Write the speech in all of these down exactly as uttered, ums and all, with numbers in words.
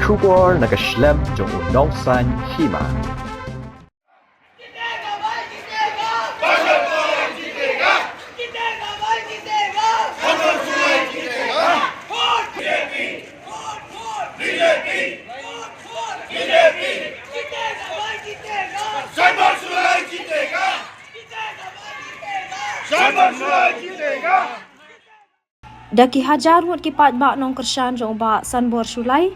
Khubor na ka shlem jong u nongsan hima. Da ki hajar ngut ki paidbah nongkyrshan jong u Bah Sanbor Shullai,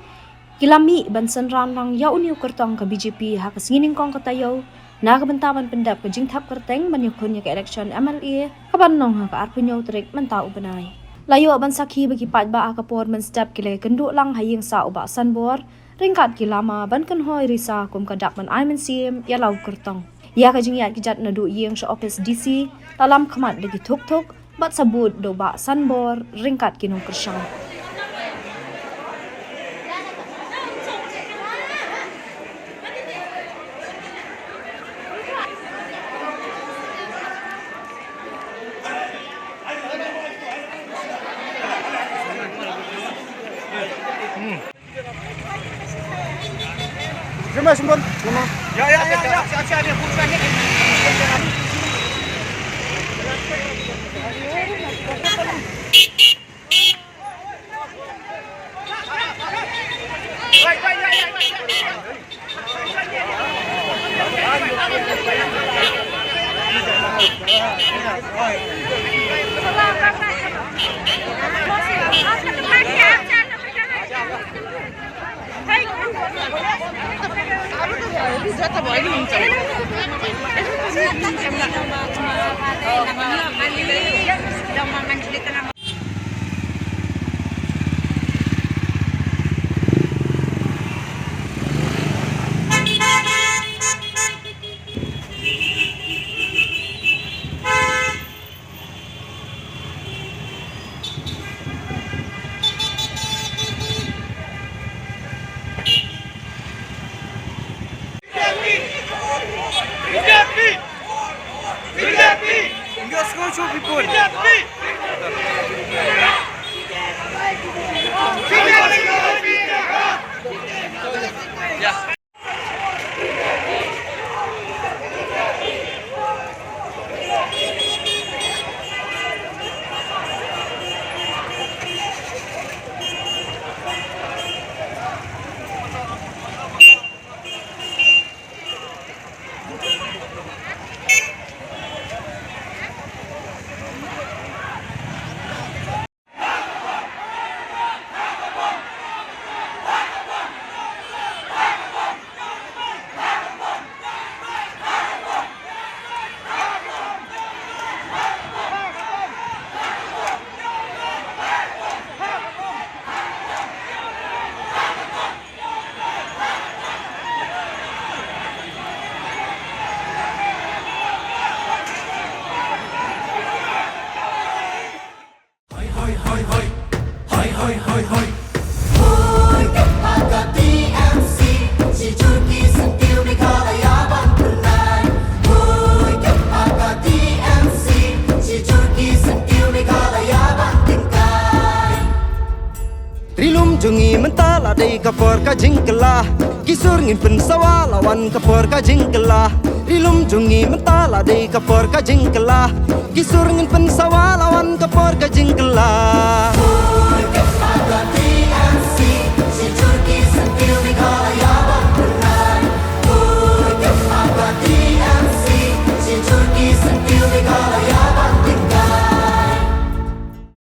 ki la mih ban synran lang ïa une u kyrtong ka B J P ha ka sngi nyngkong ka taïew, na ka bynta ban pyndep ka jingthep kyrteng ban ïakhun ïa ka election M L A kaban long ha ka arphew hynñiew tarik mynta u bnai. La ïoh ban sakhi ba ki paidbah ha ka por mynstep ki la ïakynduh lang ha ïing sah u Bah Sanbor ryngkat ki lama ban kynhoi risa kum ka dak ban ai mynsiem ïa la u kyrtong. Ïa ka jingïaid kjat naduh ïing sha ophis D C la lam khmat da ki thuk thuk bad sabut da u Bah Sanbor ryngkat ki nongkyrshan. Hoi, hoi, hoi, hoi. Hoi, hoi, hoi, hoi. Hoi, ka paka T M C, shi jur ki syntiew Meghalaya ban pynlait. Hoi, ka paka T M C, shi jur ki syntiew Meghalaya ban tyngkai. Ri lum jong ngi mynta la dei ka por ka jingkylla. Ki sur ngin pynsawa la wan ka por ka jingkylla. Ri lum jong ngi mynta la dei ka por ka jingkylla. Ki sur ngin pynsawa la wan ka por ka jingkylla.